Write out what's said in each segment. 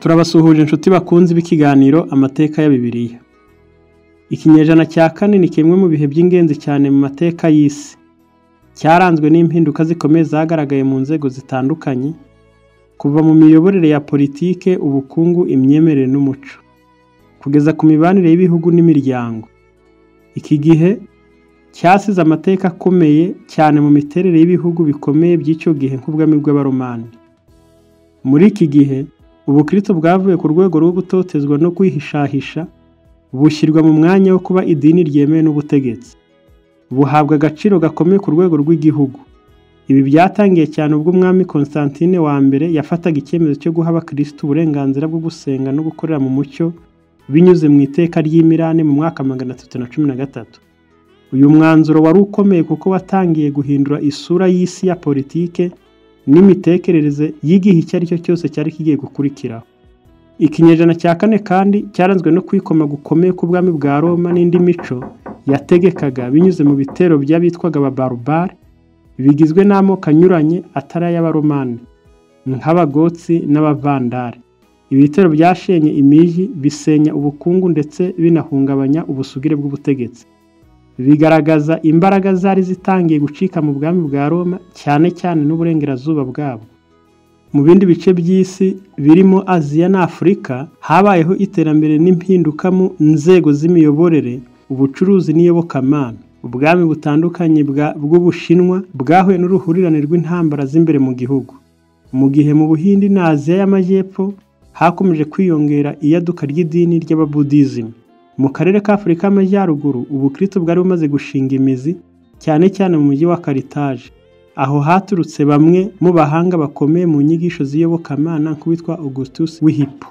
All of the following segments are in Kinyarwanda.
Turabasuhuje inshuti bakunze b'ikiganiro amateka ya Bibiliya. Ikinyejana cya kane ni kimwe mu bihe by'ingenzi cyane mu mateka y'isi. Cyaranzwe n'impinduka zikomeye zagaragaye mu nzego zitandukanye, kuva mu miyoborere ya politike, ubukungu, imyemerere n'umuco, kugeza ku mibanire y'ibihugu n'imiryango. Iki gihe cyasize amateka akomeye cyane mu miterere y'ibihugu bikomeye by'icyo gihe nk'ubwami bw'Abaromani. Muri iki gihe, Ubukristo bwavuye ku rwego rwo gutotezwa no kwihishahisha, bushyirwa mu mwanya wo kuba idini ryemewe n'ubutegetsi. Buhabwa agaciro gakomeye ku rwego rw'igihugu. Ibi byatangiye cyane ubwo Umwami Constantine wa mbere yafataga icyemezo cyo guha abakristo uburenganzira bwo gusenga no gukorera mu mucyo binyuze mu iteka ry'imirane mu mwaka 313. Uyu mwanzuro wari ukomeye kuko watangiye guhindura isura y'isi ya politike n'imitekerereze y'igihe icyo ari cyo cyose cyari kigiye gukurikiraho. Ikinyejana cya kane kandi cyaranzwe no kwikoma gukomeye k'ubwami bwa Roma n'indi mico yategekaga binyuze mu bitero by'abitwaga ababarubari bigizwe n'amoko anyuranye atari ay'Abaromani nk'Abagotsi n'Abavandari. Ibi bitero byashenye imijyi, bisenya ubukungu ndetse binahungabanya ubusugire bw'ubutegetsi. Bigaragaza imbaraga zari zitangiye gucika mu bwami bwa Roma, cyane cyane n'uburengerazuba bwabwo. Mu bindi bice by'isi birimo Aziya na Afurika, habayeho iterambere n'impinduka mu nzego z'imiyoborere, ubucuruzi n'iyobokamana. Ubwami butandukanye bw'Ubushinwa bwahuye n'uruhurirane rw'intambara z'imbere mu gihugu. Mu gihe mu Buhindi na Aziya y'Amajyepfo hakomeje kwiyongera iyaduka ry'idini ry'Ababudizim. Mu karere ka Afurika y'Amajyaruguru, Ubukristo bwari bumaze gushinga imizi, cyane cyane mu mujyi wa Carthage. Aho haturutse bamwe mu bahanga bakomeye mu nyigisho z'iyobokamana nk'uwitwa Augustus w'Hippo.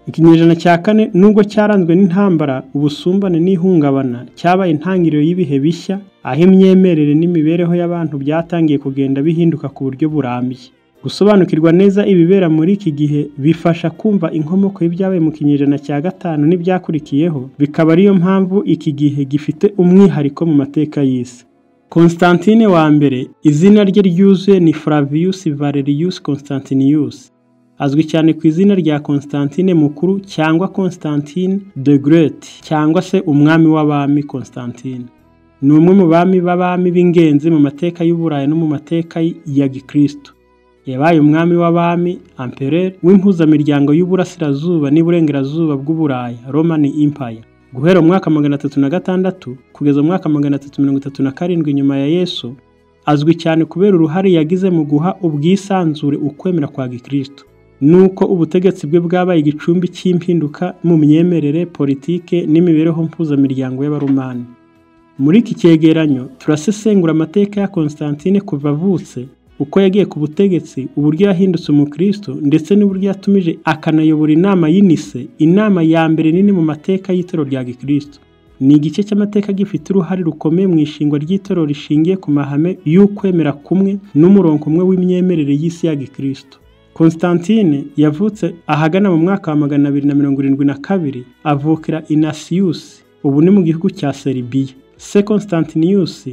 Ikinyejana cya kane nubwo cyaranzwe n'intambara, ubusumbane n'ihungabana, cyabaye intangiriro y'ibihe bishya, aho imyemerere n'imibereho y'abantu byatangiye kugenda bihinduka ku buryo burambye. Gusobanukirwa neza ibibera muri iki gihe bifasha kumva inkomoko y'ibyabaye mu kinyejana cya gatanu n'ibyakurikiyeho, bikaba ariyo mpamvu iki gihe gifite umwihariko mu mateka y'isi. Constantine wa mbere, izina rye ryuzuye ni Flavius Valerius Constantinius. Azwi cyane ku izina rya Constantine Mukuru cyangwa Constantine the Great cyangwa se umwami w'abami Constantine. Ni umwe mu bami b'abami b'ingenzi mu mateka y'Uburayi no mu mateka ya Gikristo. Yabaye umwami w'abami, empereur w'impuzamiryango y'uburasirazuba n'iburengerazuba bw'Uburayi, Roman Empire. Guhera mu mwaka 306 kugeza mu mwaka 337 nyuma ya Yesu, azwi cyane kubera uruhare yagize mu guha ubwisanzure ukwemera kwa Gikristo. Nuko ubutegetsi bwe bwabaye igicumbi cy'impinduka mu myemerere, politike n'imibereho mpuzamiryango y'Abaromani. Muri iki cyegeranyo turasesengura amateka ya Constantine kuva avutse, uko yagiye ku butegetsi, uburyo yahindutse umukristo ndetse n'uburyo yatumije akanayobora inama y'Inise, inama ya mbere nini mu mateka y'itorero rya Gikristo. Ni igice cy'amateka gifite uruhare rukomeye mu ishingwa ry'itorero rishingiye ku mahame y'ukwemera kumwe n'umurongo umwe w'imyemerere y'isi ya Gikristo. Constantine yavutse ahagana mu mwaka wa 272, avukira Inasius, ubu ni mu gihugu cya Serbia. Se Constantinius,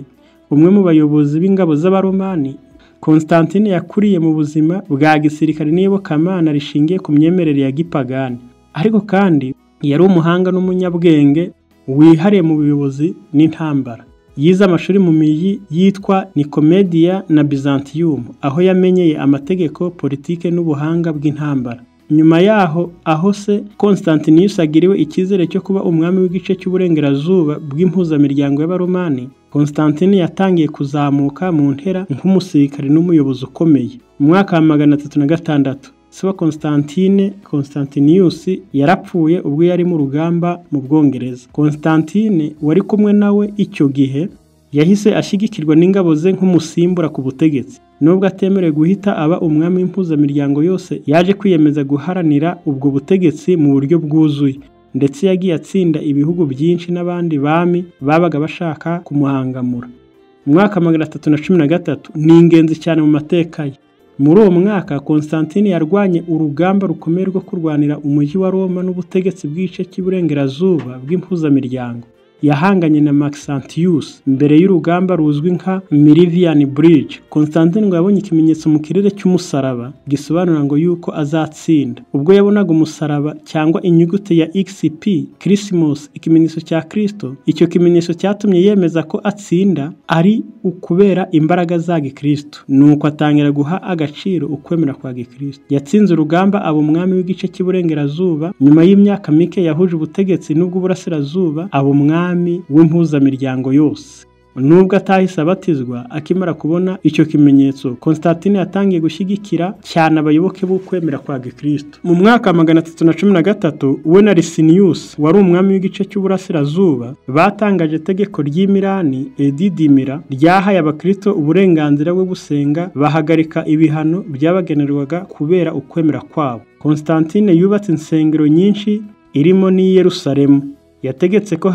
umwe mu bayobozi b'ingabo z'Abaromani, Constantine yakuriye mu buzima bwa gisirikare n'iyobokamana rishingiye ku myemerere ya gipagani. Ariko kandi yari umuhanga n'umunyabwenge wihariye mu buyobozi n'intambara. Yize amashuri mu miji yitwa Nicomedia na Byzantium, aho yamenyeye amategeko, politike n'ubuhanga bw'intambara. Nyuma yaho aho se Constantinius agiriwe icyizere cyo kuba umwami w'igice cy'uburengerazuba bw'impuzamiryango y'Abaromani, Constantine yatangiye kuzamuka mu ntera nk'umusirikare n'umuyobozi ukomeye. Mu mwaka wa 306, se wa Constantine, Constantinius, yarapfuye ubwo yari mu rugamba mu Bwongereza. Constantine wari kumwe nawe icyo gihe yahise ashyigikirwa n'ingabo ze nk'umusimbura ku butegetsi. Nubwo atemerewe guhita aba umwami w'impuzamiryango yose, yaje kwiyemeza guharanira ubwo butegetsi mu buryo bwuzuye. Ndetse yagiye atsinda ibihugu byinshi n'abandi bami babaga bashaka kumuhangamura. Mu mwaka 313 ni ingenzi cyane mu mateka ye. Muri uwo mwaka Constantine yarwanye urugamba rukomeye rwo kurwanira umujyi wa Roma n'ubutegetsi bw'igice cy'iburengerazuba bw'impuzamiryango. Yahanganye na Maxentius mbere y'urugamba ruzwi nka Milvian Bridge. Constantine ngo yabonye ikimenyetso mu kirere cy'umusaraba gisobanura ngo yuko azatsinda. Ubwo yabonaga umusaraba cyangwa inyuguti ya XP, Christmas, ikimenyetso cya Kristo, icyo kimenyetso cyatumye yemeza ko atsinda ari ukubera imbaraga za Gikristo. Nuko atangira guha agaciro ukwemera kwa Gikristo. Yatsinze urugamba aba umwami w'igice cy'iburengerazuba. Nyuma y'imyaka mike yahuje ubutegetsi n'ubw'uburasirazuba, aba umwami w'impuzamiryango yose. Nubwo atahise abatizwa, akimara kubona icyo kimenyetso, Constantine yatangiye gushyigikira cyane abayoboke b'ukwemera kwa Gikristo. Mu mwaka 313 we na Licinius wari umwami w'igice cy'uburasirazuba batangaje itegeko ry'imirani Edidimira ryahaye abakristo uburenganzira bwo gusenga, bahagarika ibihano byabagenerwaga kubera ukwemera kwabo. Constantine yubatse insengero nyinshi irimo n'i Yerusalemu. Yategetse ko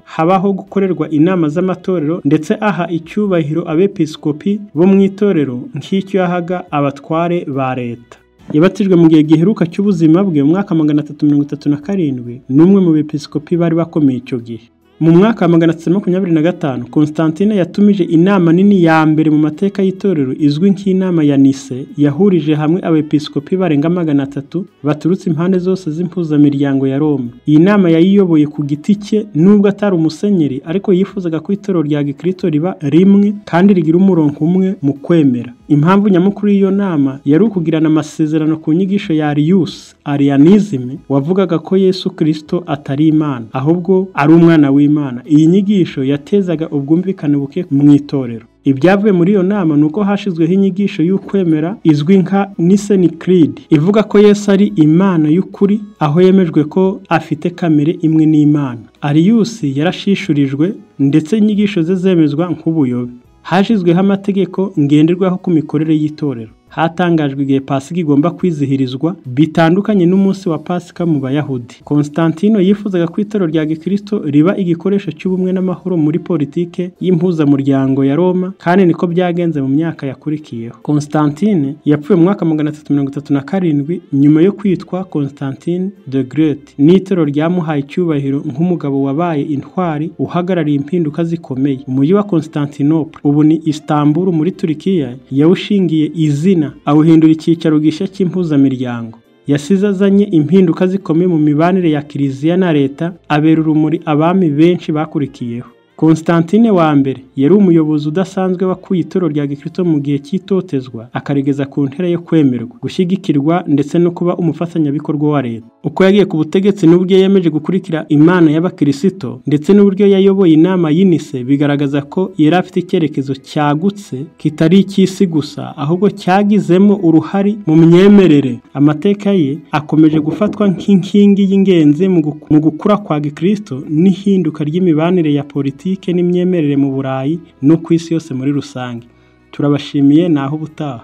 habaho gukorerwa inama z'amatorero, ndetse aha icyubahiro abepiskopi bo mu itorero nk'icyo yahaga abatware ba leta. Yabatijwe mu gihe giheruka cy'ubuzima bwe mu mwaka 337 n'umwe mu bepiskopi bari bakomeye icyo gihe. Mu mwaka 325 Constantine yatumije inama nini ya mbere mu mateka y'itorero izwi nk'inama ya Nise, yahurije hamwe abepiskopi barenga 300 baturutse impande zose z'impuzamiryango ya Roma. Iyi nama yayiyoboye ku giti cye nubwo atari umusenyeri, ariko yifuzaga ko itorero rya Gikristo riba rimwe kandi rigira umurongo umwe mu kwemera. Impamvu nyamukuru y'iyo nama yari ukugirana amasezerano ku nyigisho ya Arius, Arianism, wavugaga ko Yesu Kristo atari Imana ahubwo ari umwana w'Imana. Iyi nyigisho yatezaga ubwumvikane buke mu itorero. Ibyavuye muri iyo nama ni uko hashyizweho inyigisho y'ukwemera izwi nka Nicene Creed, ivuga ko Yesu ari Imana y'ukuri, aho yemejwe ko afite kamere imwe n'Imana. Arius yarashishurijwe ndetse inyigisho ze zemezwa nk'ubuyobe. Hashyizweho amategeko ngenderwaho ku mikorere y'itorero. Hatangajwe igihe Pasika igomba kwizihirizwa bitandukanye n'umunsi wa Pasika mu Bayahudi. Constantino yifuzaga ko itorero rya Gikristo riba igikoresho cy'ubumwe n'amahoro muri politike y'impuzamiryango ya Roma, kandi niko byagenze mu myaka yakurikiyeho. Constantine yapfuye mu mwaka 337 nyuma yo kwitwa Constantine the Great, n'itorero ryamuhaye icyubahiro nk'umugabo wabaye intwari uhagarariye impinduka zikomeye. Umujyi wa Constantinople, ubu ni Istanbul muri Turikiya, yawushingiye izina awuhindura icyicaro gishya cy'impuzamiryango. Yasize azanye impinduka zikomeye mu mibanire ya kiliziya na leta, abera urumuri abami benshi bakurikiyeho. Constantine wa mbere yari umuyobozi udasanzwe wakuye itorero rya Gikristo mu gihe cy'itotezwa, akarigeza ku ntera yo kwemerwa, gushyigikirwa ndetse no kuba umufatanyabikorwa wa leta. Uko yagiye ku butegetsi n'uburyo yemeje gukurikira Imana y'Abakirisito ndetse n'uburyo yayoboye inama y'Inise bigaragaza ko yari afite icyerekezo cyagutse kitari icy'isi gusa, ahubwo cyagizemo uruhare mu myemerere. Amateka ye akomeje gufatwa nk'inkingi y'ingenzi mu gukura kwa Gikristo n'ihinduka ry'imibanire ya politiki n'imyemerere mu Burayi no ku isi yose muri rusange. Turabashimiye, naho ubutaha.